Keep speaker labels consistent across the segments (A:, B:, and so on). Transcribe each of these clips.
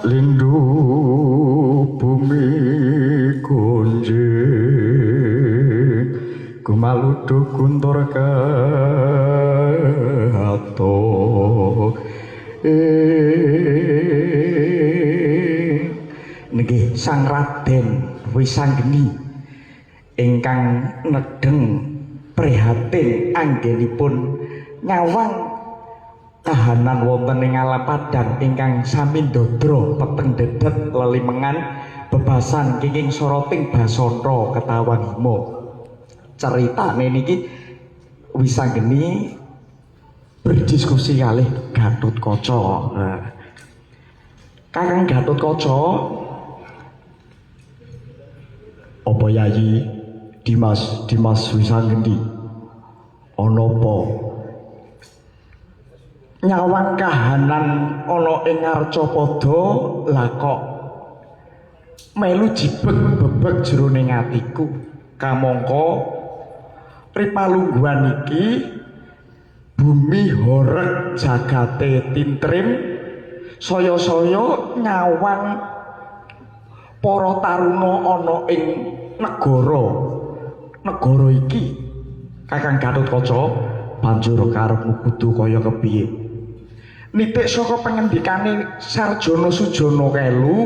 A: Lindu bumi gonjing gumaludu guntur kato. Nggih, Sang Raden Wisanggeni ingkang nedheng prihatin anggenipun nyawang kahanan wonten ing alam padang ingkang sami ndodra peteng dedet lelimengan bebasan kenging soroting basanta ketawang hima. Ceritane niki Wisanggeni berdiskusi kalih Gatotkaca. Nah, Kakang Gatotkaca, apa Yayi Dimas Dimas Wisanggeni ana apa nyawang kahanan ana ing Arcapada lah kok melu jibeg bebeg jroning atiku, kamangka ripalungguhan iki bumi horeg jagate tintrim saya-saya nyawang para taruna ana ing negara negara iki. Kakang Gatotkaca, banjur karepmu kudu kaya kepiye? Nitik saka pengendikane Sarjana Sujana Kelu,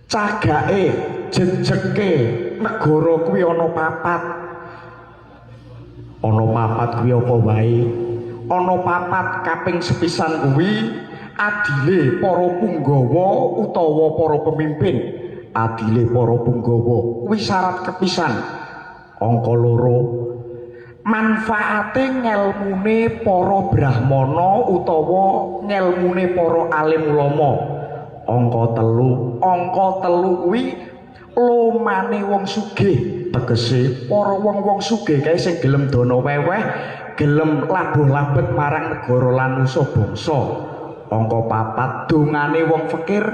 A: cagake jejeke negara kuwi ana papat. Ana papat kuwi apa wae? Ana papat. Kaping sepisan kuwi adile para punggawa utawa para pemimpin. Adile para punggawa kuwi syarat kepisan. Angka loro, manfaate ngelmune para brahmana utawa ngelmune para alim ulama. Angka telu, angka telu kuwi lomane wong sugih, tegese para wong-wong sugih kae sing gelem dana weweh, gelem labuh-labet marang negara lan nusa bangsa. Angka papat, dongane wong fakir,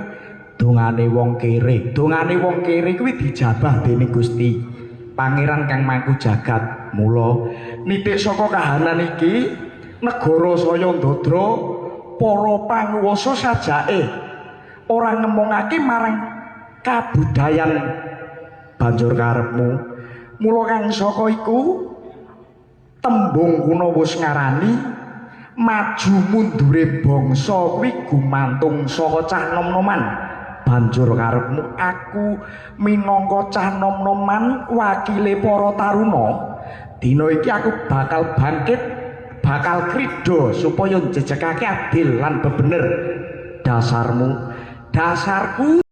A: dongane wong kere. Dongane wong kere kuwi dijabah dening Gusti Pangeran kang mangku jagat. Mula nitik saka kahanan iki negara saya ndadra, para panguwasa sajake ora ngemongake marang kabudayan. Banjur karepmu? Mula kang saka iku tembung kuno wis ngarani maju mundure bangsa kuwi gumantung saka cah nom-noman. Banjur karepmu? Aku minangka cah nom-noman, wakile para taruna, dina iki aku bakal bangkit, bakal krida supaya njejekake adil lan bebener. Dasarmu? Dasarku